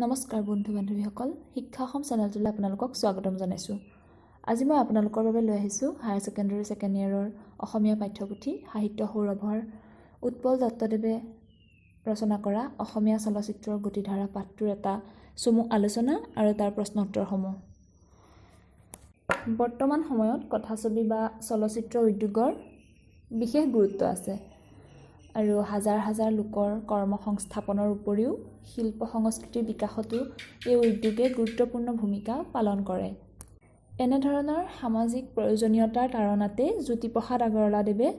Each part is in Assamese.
নমস্কাৰ বন্ধু বান্ধৱীসকল, শিক্ষা অসম চেনেলটোলৈ আপোনালোকক স্বাগতম জনাইছোঁ। আজি মই আপোনালোকৰ বাবে লৈ আহিছোঁ হায়াৰ ছেকেণ্ডেৰী ছেকেণ্ড ইয়েৰৰ অসমীয়া পাঠ্যপুথি সাহিত্য সৌৰভৰ উৎপল দত্তদেৱে ৰচনা কৰা অসমীয়া চলচ্চিত্ৰৰ গতিধাৰা পাঠটোৰ এটা চমু আলোচনা আৰু তাৰ প্ৰশ্ন উত্তৰসমূহ। বৰ্তমান সময়ত কথাছবি বা চলচ্চিত্ৰ উদ্যোগৰ বিশেষ গুৰুত্ব আছে আৰু হাজাৰ হাজাৰ লোকৰ কৰ্ম সংস্থাপনৰ উপৰিও শিল্প সংস্কৃতিৰ বিকাশতো এই উদ্যোগে গুৰুত্বপূৰ্ণ ভূমিকা পালন কৰে। এনেধৰণৰ সামাজিক প্ৰয়োজনীয়তাৰ তাড়নাতেই জ্যোতিপ্ৰসাদ আগৰৱালাদেৱে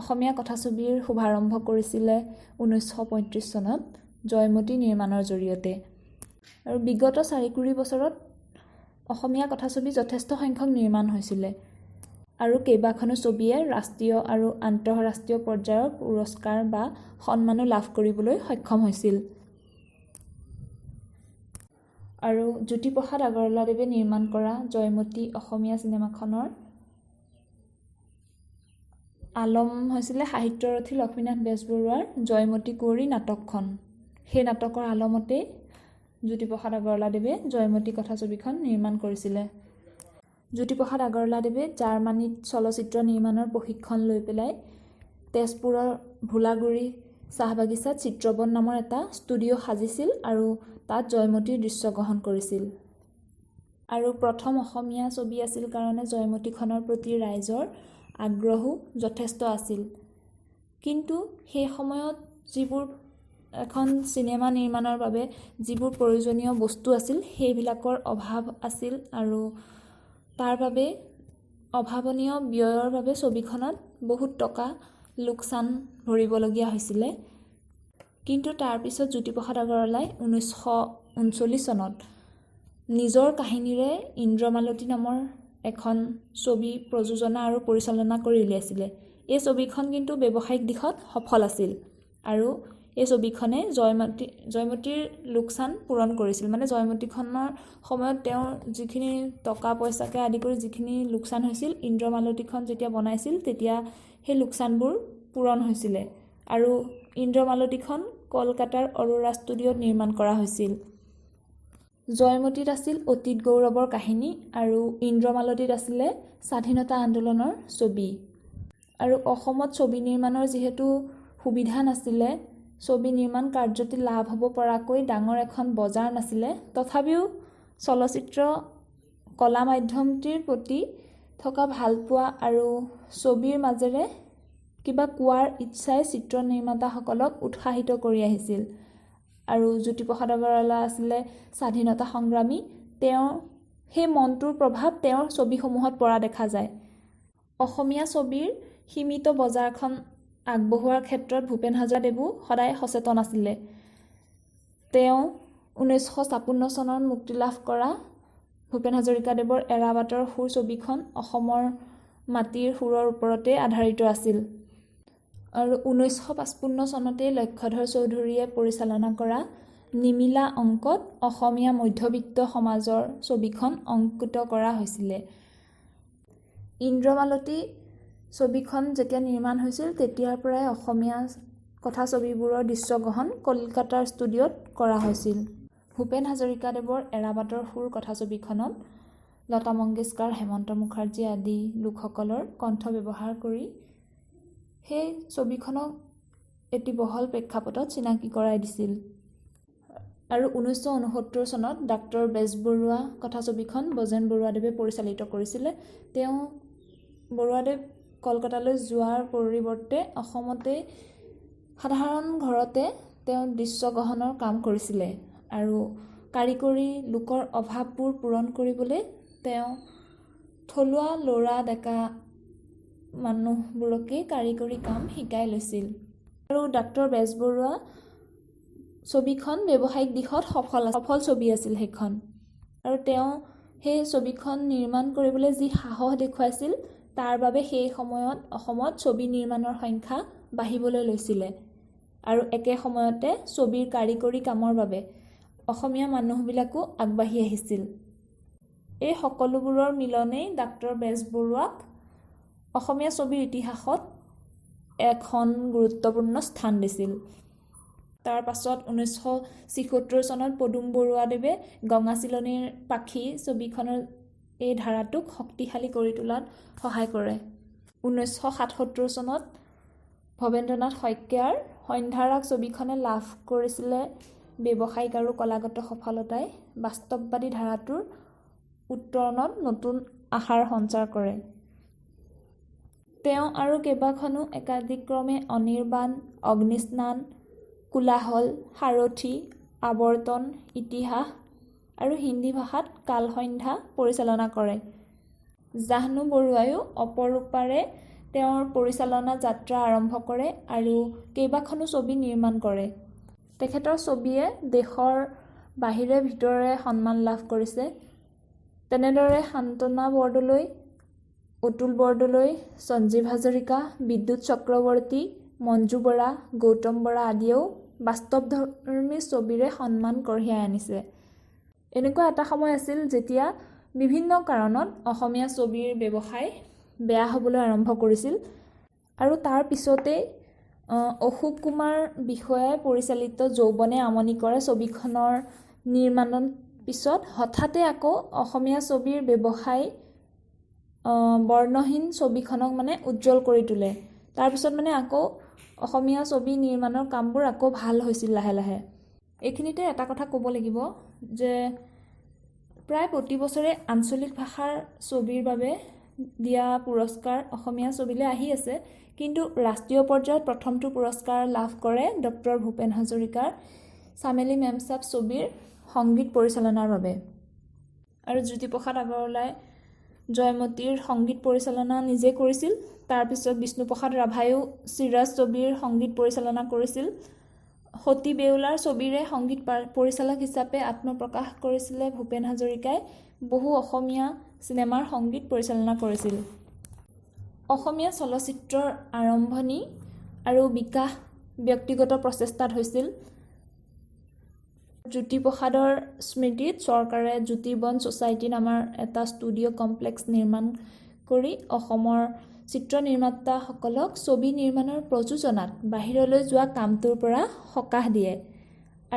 অসমীয়া কথাছবিৰ শুভাৰম্ভ কৰিছিলে 1935 চনত জয়মতী নিৰ্মাণৰ জৰিয়তে। আৰু বিগত 40 বছৰত অসমীয়া কথাছবি যথেষ্ট সংখ্যক নিৰ্মাণ হৈছিলে আৰু কেইবাখনো ছবিয়ে ৰাষ্ট্ৰীয় আৰু আন্তঃৰাষ্ট্ৰীয় পৰ্যায়ৰ পুৰস্কাৰ বা সন্মানো লাভ কৰিবলৈ সক্ষম হৈছিল। আৰু জ্যোতিপ্ৰসাদ আগৰৱালাদেৱে নিৰ্মাণ কৰা জয়মতী অসমীয়া চিনেমাখনৰ আলম হৈছিলে সাহিত্যৰথী লক্ষ্মীনাথ বেজবৰুৱাৰ জয়মতী কুঁৱৰী নাটকখন। সেই নাটকৰ আলমতেই জ্যোতিপ্ৰসাদ আগৰৱালাদেৱে জয়মতী কথাছবিখন নিৰ্মাণ কৰিছিলে। জ্যোতিপ্ৰসাদ আগৰৱালাদেৱে জাৰ্মানীত চলচ্চিত্ৰ নিৰ্মাণৰ প্ৰশিক্ষণ লৈ পেলাই তেজপুৰৰ ভোলাগুৰি চাহ বাগিচাত চিত্ৰবন নামৰ এটা ষ্টুডিঅ' সাজিছিল আৰু তাত জয়মতীৰ দৃশ্যগ্ৰহণ কৰিছিল। আৰু প্ৰথম অসমীয়া ছবি আছিল কাৰণে জয়মতীখনৰ প্ৰতি ৰাইজৰ আগ্ৰহো যথেষ্ট আছিল। কিন্তু সেই সময়ত যিবোৰ এখন চিনেমা নিৰ্মাণৰ বাবে যিবোৰ প্ৰয়োজনীয় বস্তু আছিল, সেইবিলাকৰ অভাৱ আছিল আৰু তাৰ বাবে অভাৱনীয় ব্যয়ৰ বাবে ছবিখনত বহুত টকা লোকচান ভৰিবলগীয়া হৈছিলে। কিন্তু তাৰপিছত জ্যোতিপ্ৰসাদ আগৰৱালাই 1939 চনত নিজৰ কাহিনীৰে ইন্দ্ৰমালতী নামৰ এখন ছবি প্ৰযোজনা আৰু পৰিচালনা কৰি উলিয়াইছিলে। এই ছবিখন কিন্তু ব্যৱসায়িক দিশত সফল আছিল আৰু এই ছবিখনে জয়মতীৰ লোকচান পূৰণ কৰিছিল। মানে জয়মতীখনৰ সময়ত তেওঁৰ যিখিনি টকা পইচাকে আদি কৰি যিখিনি লোকচান হৈছিল, ইন্দ্ৰমালতীখন যেতিয়া বনাইছিল তেতিয়া সেই লোকচানবোৰ পূৰণ হৈছিলে। আৰু ইন্দ্ৰমালতীখন কলকাতাৰ অৰোৰা ষ্টুডিঅ'ত নিৰ্মাণ কৰা হৈছিল। জয়মতীত আছিল অতীত গৌৰৱৰ কাহিনী আৰু ইন্দ্ৰমালতীত আছিলে স্বাধীনতা আন্দোলনৰ ছবি। আৰু অসমত ছবি নিৰ্মাণৰ যিহেতু সুবিধা নাছিলে, ছবি নিৰ্মাণ কাৰ্যটি লাভ হ'ব পৰাকৈ ডাঙৰ এখন বজাৰ নাছিলে, তথাপিও চলচ্চিত্ৰ কলা মাধ্যমটিৰ প্ৰতি থকা ভালপোৱা আৰু ছবিৰ মাজেৰে কিবা কোৱাৰ ইচ্ছাই চিত্ৰ নিৰ্মাতাসকলক উৎসাহিত কৰি আহিছিল। আৰু জ্যোতিপ্ৰসাদ আগৰৱালা আছিলে স্বাধীনতা সংগ্ৰামী, তেওঁৰ সেই মনটোৰ প্ৰভাৱ তেওঁৰ ছবিসমূহত পৰা দেখা যায়। অসমীয়া ছবিৰ সীমিত বজাৰখন আগবঢ়োৱাৰ ক্ষেত্ৰত ভূপেন হাজৰিকাদেৱো সদায় সচেতন আছিলে। তেওঁ 1956 চনত মুক্তি লাভ কৰা ভূপেন হাজৰিকাদেৱৰ এৰাবাটৰ সুৰ ছবিখন অসমৰ মাটিৰ সুৰৰ ওপৰতেই আধাৰিত আছিল। আৰু 1955 চনতেই লক্ষ্যধৰ চৌধুৰীয়ে পৰিচালনা কৰা নিমিলা অংকত অসমীয়া মধ্যবিত্ত সমাজৰ ছবিখন অংকিত কৰা হৈছিলে। ইন্দ্ৰমালতী ছবিখন যেতিয়া নিৰ্মাণ হৈছিল, তেতিয়াৰ পৰাই অসমীয়া কথাছবিবোৰৰ দৃশ্যগ্ৰহণ কলকাতাৰ ষ্টুডিঅ'ত কৰা হৈছিল। ভূপেন হাজৰিকাদেৱৰ এৰাবাটৰ সুৰ কথাছবিখনত লতা মংগেশকাৰ, হেমন্ত মুখাৰ্জী আদি লোকসকলৰ কণ্ঠ ব্যৱহাৰ কৰি সেই ছবিখনক এটি বহল প্ৰেক্ষাপটত চিনাকি কৰাই দিছিল। আৰু 1969 চনত ডাক্তৰ বেজবৰুৱা কথাছবিখন ব্ৰজেন বৰুৱাদেৱে পৰিচালিত কৰিছিলে। তেওঁ বৰুৱাদেৱ কলকাতালৈ যোৱাৰ পৰিৱৰ্তে অসমতেই সাধাৰণ ঘৰতে তেওঁ দৃশ্যগ্ৰহণৰ কাম কৰিছিলে আৰু কাৰিকৰী লোকৰ অভাৱবোৰ পূৰণ কৰিবলৈ তেওঁ থলুৱা ল'ৰা ডেকা মানুহবোৰকেই কাৰিকৰী কাম শিকাই লৈছিল। আৰু ডাক্তৰ বেজবৰুৱা ছবিখন ব্যৱসায়িক দিশত সফল ছবি আছিল সেইখন। আৰু তেওঁ সেই ছবিখন নিৰ্মাণ কৰিবলৈ যি সাহস দেখুৱাইছিল, তাৰ বাবে সেই সময়ত অসমত ছবি নিৰ্মাণৰ সংখ্যা বাঢ়িবলৈ লৈছিলে আৰু একে সময়তে ছবিৰ কাৰিকৰী কামৰ বাবে অসমীয়া মানুহবিলাকো আগবাঢ়ি আহিছিল। এই সকলোবোৰৰ মিলনেই ডাক্তৰ বেজবৰুৱাক অসমীয়া ছবিৰ ইতিহাসত এখন গুৰুত্বপূৰ্ণ স্থান দিছিল। তাৰ পাছত 1976 চনত পদুম বৰুৱাদেৱে গঙা চিলনীৰ পাখি ছবিখনৰ এই ধাৰাটোক শক্তিশালী কৰি তোলাত সহায় কৰে। 1977 চনত ভৱেন্দ্ৰনাথ শইকীয়াৰ সন্ধ্যাৰাগ ছবিখনে লাভ কৰিছিলে ব্যৱসায়িক আৰু কলাগত সফলতাই বাস্তৱবাদী ধাৰাটোৰ উত্তৰণত নতুন আশাৰ সঞ্চাৰ কৰে। তেওঁ আৰু কেইবাখনো একাদিক্ৰমে অনিৰ্বাণ, অগ্নিস্নান, কোলাহল, সাৰথি, আৱৰ্তন, ইতিহাস আৰু হিন্দী ভাষাত কালসন্ধ্যা পৰিচালনা কৰে। জাহ্নু বৰুৱায়ো অপৰূপাৰে তেওঁৰ পৰিচালনা যাত্ৰা আৰম্ভ কৰে আৰু কেইবাখনো ছবি নিৰ্মাণ কৰে। তেখেতৰ ছবিয়ে দেশৰ বাহিৰে ভিতৰে সন্মান লাভ কৰিছে। তেনেদৰে সান্তনা বৰদলৈ, অতুল বৰদলৈ, সঞ্জীৱ হাজৰিকা, বিদ্যুৎ চক্ৰৱৰ্তী, মঞ্জু বৰা, গৌতম বৰা আদিয়েও বাস্তৱধৰ্মী ছবিৰে সন্মান কঢ়িয়াই আনিছে। এনেকুৱা এটা সময় আছিল যেতিয়া বিভিন্ন কাৰণত অসমীয়া ছবিৰ ব্যৱসায় বেয়া হ'বলৈ আৰম্ভ কৰিছিল আৰু তাৰ পিছতেই অশোক কুমাৰ বিষয়াই পৰিচালিত যৌৱনে আমনি কৰে ছবিখনৰ নিৰ্মাণৰ পিছত হঠাতে আকৌ অসমীয়া ছবিৰ ব্যৱসায় বৰ্ণহীন ছবিখনক মানে উজ্জ্বল কৰি তোলে। তাৰপিছত মানে আকৌ অসমীয়া ছবি নিৰ্মাণৰ কামবোৰ আকৌ ভাল হৈছিল লাহে লাহে। এইখিনিতে এটা কথা ক'ব লাগিব যে প্ৰায় প্ৰতি বছৰে আঞ্চলিক ভাষাৰ ছবিৰ বাবে দিয়া পুৰস্কাৰ অসমীয়া ছবিলৈ আহি আছে, কিন্তু ৰাষ্ট্ৰীয় পৰ্যায়ত প্ৰথমটো পুৰস্কাৰ লাভ কৰে ডক্টৰ ভূপেন হাজৰিকাৰ চামেলি মেমচাব ছবিৰ সংগীত পৰিচালনাৰ বাবে। আৰু জ্যোতিপ্ৰসাদ আগৰৱালাই জয়মতীৰ সংগীত পৰিচালনা নিজে কৰিছিল। তাৰপিছত বিষ্ণুপ্ৰসাদ ৰাভায়ো চিৰাজ ছবিৰ সংগীত পৰিচালনা কৰিছিল। সতী বেউলাৰ ছবিৰে সংগীত পৰিচালক হিচাপে আত্মপ্ৰকাশ কৰিছিলে ভূপেন হাজৰিকাই। বহু অসমীয়া চিনেমাৰ সংগীত পৰিচালনা কৰিছিল। অসমীয়া চলচ্চিত্ৰৰ আৰম্ভণি আৰু বিকাশ ব্যক্তিগত প্ৰচেষ্টাত হৈছিল। জ্যোতিপ্ৰসাদৰ স্মৃতিত চৰকাৰে জ্যোতিবন ছ'চাইটি নামৰ এটা ষ্টুডিঅ' কমপ্লেক্স নিৰ্মাণ কৰি অসমৰ চিত্ৰ নিৰ্মাতাসকলক ছবি নিৰ্মাণৰ প্ৰযোজনাত বাহিৰলৈ যোৱা কামটোৰ পৰা সকাহ দিয়ে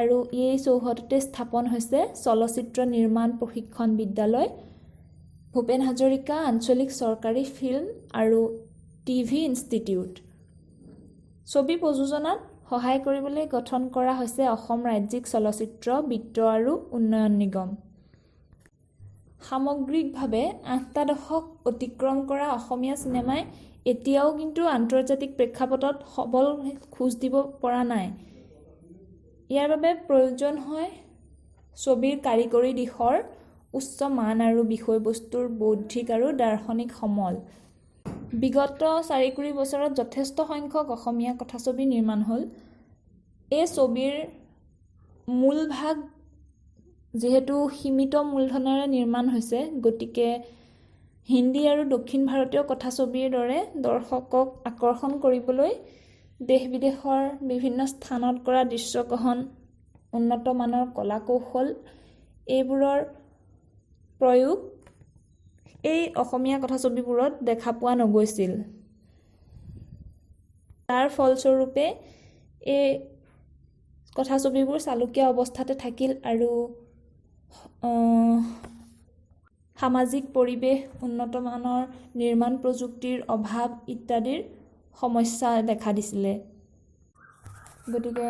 আৰু এই চৌহদতে স্থাপন হৈছে চলচ্চিত্ৰ নিৰ্মাণ প্ৰশিক্ষণ বিদ্যালয়, ভূপেন হাজৰিকা আঞ্চলিক চৰকাৰী ফিল্ম আৰু টিভি ইনষ্টিটিউট। ছবি প্ৰযোজনাত সহায় কৰিবলৈ গঠন কৰা হৈছে অসম ৰাজ্যিক চলচ্চিত্ৰ বিত্ত আৰু উন্নয়ন নিগম। সামগ্ৰিকভাৱে 8টা দশক অতিক্ৰম কৰা অসমীয়া চিনেমাই এতিয়াও কিন্তু আন্তৰ্জাতিক প্ৰেক্ষাপটত সবল খোজ দিব পৰা নাই। ইয়াৰ বাবে প্ৰয়োজন হয় ছবিৰ কাৰিকৰী দিশৰ উচ্চ মান আৰু বিষয়বস্তুৰ বৌদ্ধিক আৰু দাৰ্শনিক সমল। বিগত 40 বছৰত যথেষ্ট সংখ্যক অসমীয়া কথাছবি নিৰ্মাণ হ'ল। এই ছবিৰ মূলভাগ যিহেতু সীমিত মূলধনেৰে নিৰ্মাণ হৈছে, গতিকে হিন্দী আৰু দক্ষিণ ভাৰতীয় কথাছবিৰ দৰে দৰ্শকক আকৰ্ষণ কৰিবলৈ দেশ বিদেশৰ বিভিন্ন স্থানত কৰা দৃশ্যগ্ৰহণ, উন্নত মানৰ কলা কৌশল এইবোৰৰ প্ৰয়োগ এই অসমীয়া কথাছবিবোৰত দেখা পোৱা নগৈছিল। তাৰ ফলস্বৰূপে এই কথাছবিবোৰ চালুকীয়া অৱস্থাতে থাকিল আৰু সামাজিক পৰিৱেশ, উন্নত মানৰ নিৰ্মাণ প্ৰযুক্তিৰ অভাৱ ইত্যাদিৰ সমস্যা দেখা দিছিলে। গতিকে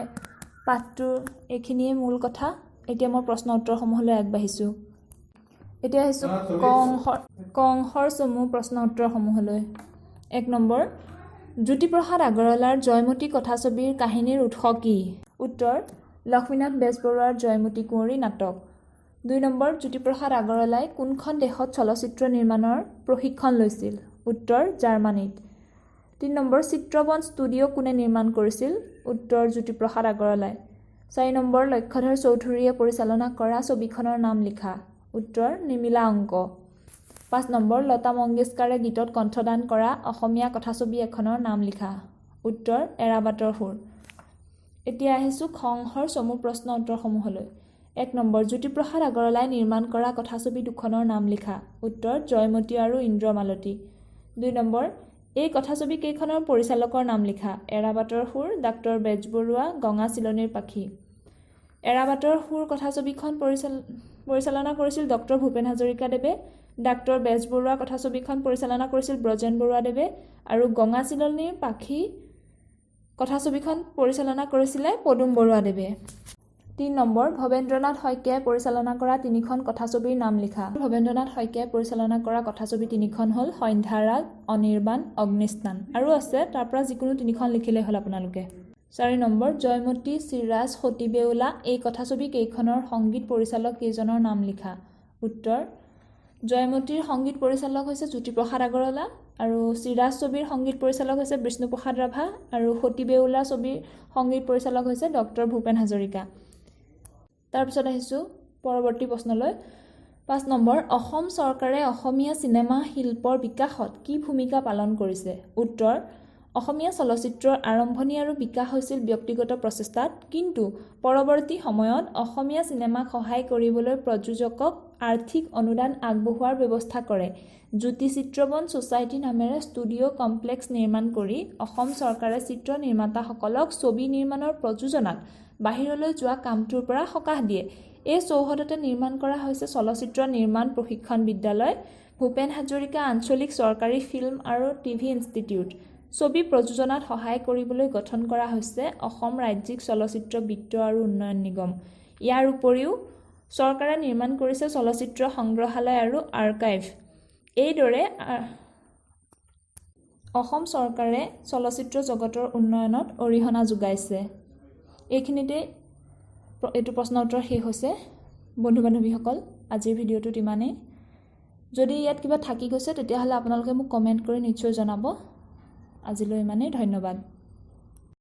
পাঠটোৰ এইখিনিয়ে মূল কথা। এতিয়া মই প্ৰশ্ন উত্তৰসমূহলৈ আগবাঢ়িছোঁ। এতিয়া আহিছোঁ ক অংশৰ চমু প্ৰশ্ন উত্তৰসমূহলৈ। 1 নম্বৰ, জ্যোতিপ্ৰসাদ আগৰৱালাৰ জয়মতী কথাছবিৰ কাহিনীৰ উৎস কি? উত্তৰ, লক্ষ্মীনাথ বেজবৰুৱাৰ জয়মতী কুঁৱৰী নাটক। 2 নম্বৰ, জ্যোতিপ্ৰসাদ আগৰৱালাই কোনখন দেশত চলচ্চিত্ৰ নিৰ্মাণৰ প্ৰশিক্ষণ লৈছিল? উত্তৰ, জাৰ্মানীত। 3 নম্বৰ, চিত্ৰবন ষ্টুডিঅ' কোনে নিৰ্মাণ কৰিছিল? উত্তৰ, জ্যোতিপ্ৰসাদ আগৰৱালাই। 4 নম্বৰ, লক্ষ্যধৰ চৌধুৰীয়ে পৰিচালনা কৰা ছবিখনৰ নাম লিখা। উত্তৰ, নিমিলা অংক। 5 নম্বৰ, লতা মংগেশকাৰে গীতত কণ্ঠদান কৰা অসমীয়া কথাছবি এখনৰ নাম লিখা। উত্তৰ, এৰাবাটৰ সুৰ। এতিয়া আহিছোঁ খ অংশৰ চমু প্ৰশ্ন উত্তৰসমূহলৈ। 1 নম্বৰ, জ্যোতিপ্ৰসাদ আগৰৱালাই নিৰ্মাণ কৰা কথাছবি দুখনৰ নাম লিখা। উত্তৰ, জয়মতী আৰু ইন্দ্ৰমালতী। 2 নম্বৰ, এই কথাছবি কেইখনৰ পৰিচালকৰ নাম লিখা। এৰাবাটৰ সুৰ, ডাক্তৰ বেজবৰুৱা, গঙা চিলনীৰ পাখি। এৰাবাটৰ সুৰ কথাছবিখন পৰিচালনা কৰিছিল ডক্টৰ ভূপেন হাজৰিকাদেৱে। ডাক্তৰ বেজবৰুৱা কথাছবিখন পৰিচালনা কৰিছিল ব্ৰজেন বৰুৱাদেৱে আৰু গঙা চিলনীৰ পাখি কথাছবিখন পৰিচালনা কৰিছিলে পদুম বৰুৱাদেৱে। 3 নম্বৰ, ভৱেন্দ্ৰনাথ শইকীয়াই পৰিচালনা কৰা তিনিখন কথাছবিৰ নাম লিখা। ভৱেন্দ্ৰনাথ শইকীয়াই পৰিচালনা কৰা কথাছবি তিনিখন হ'ল সন্ধ্যাৰাগ, অনিৰ্বাণ, অগ্নিস্নান। আৰু আছে, তাৰ পৰা যিকোনো তিনিখন লিখিলেই হ'ল আপোনালোকে। 4 নম্বৰ, জয়মতী, চিৰাজ, সতী বেউলা এই কথাছবি কেইখনৰ সংগীত পৰিচালক কেইজনৰ নাম লিখা। উত্তৰ, জয়মতীৰ সংগীত পৰিচালক হৈছে জ্যোতিপ্ৰসাদ আগৰৱালা আৰু চিৰাজ ছবিৰ সংগীত পৰিচালক হৈছে বিষ্ণুপ্ৰসাদ ৰাভা আৰু সতী বেউলা ছবিৰ সংগীত পৰিচালক হৈছে ডক্টৰ ভূপেন হাজৰিকা। তাৰপিছত আহিছোঁ পৰৱৰ্তী প্ৰশ্নলৈ। 5 নম্বৰ, অসম চৰকাৰে অসমীয়া চিনেমা শিল্পৰ বিকাশত কি ভূমিকা পালন কৰিছে? উত্তৰ, অসমীয়া চলচ্চিত্ৰৰ আৰম্ভণি আৰু বিকাশ হৈছিল ব্যক্তিগত প্ৰচেষ্টাত, কিন্তু পৰৱৰ্তী সময়ত অসমীয়া চিনেমাক সহায় কৰিবলৈ প্ৰযোজকক আৰ্থিক অনুদান আগবঢ়োৱাৰ ব্যৱস্থা কৰে। জ্যোতি চিত্ৰবন ছ'চাইটি নামেৰে ষ্টুডিঅ' কমপ্লেক্স নিৰ্মাণ কৰি অসম চৰকাৰে চিত্ৰ নিৰ্মাতাসকলক ছবি নিৰ্মাণৰ প্ৰযোজনাত বাহিৰলৈ যোৱা কামটোৰ পৰা সকাহ দিয়ে। এই চৌহদতে নিৰ্মাণ কৰা হৈছে চলচ্চিত্ৰ নিৰ্মাণ প্ৰশিক্ষণ বিদ্যালয়, ভূপেন হাজৰিকা আঞ্চলিক চৰকাৰী ফিল্ম আৰু টিভি ইনষ্টিটিউট। ছবি প্ৰযোজনাত সহায় কৰিবলৈ গঠন কৰা হৈছে অসম ৰাজ্যিক চলচ্চিত্ৰ বিত্ত আৰু উন্নয়ন নিগম। ইয়াৰ উপৰিও চৰকাৰে নিৰ্মাণ কৰিছে চলচ্চিত্ৰ সংগ্ৰহালয় আৰু আৰ্কাইভ। এইদৰে অসম চৰকাৰে চলচ্চিত্ৰ জগতৰ উন্নয়নত অৰিহণা যোগাইছে। এইখিনিতে এইটো প্ৰশ্ন উত্তৰ শেষ হৈছে। বন্ধু বান্ধৱীসকল, আজিৰ ভিডিঅ'টোত ইমানেই। যদি ইয়াত কিবা থাকি গৈছে, তেতিয়াহ'লে আপোনালোকে মোক কমেণ্ট কৰি নিশ্চয় জনাব। আজিলৈ ইমানেই, ধন্যবাদ।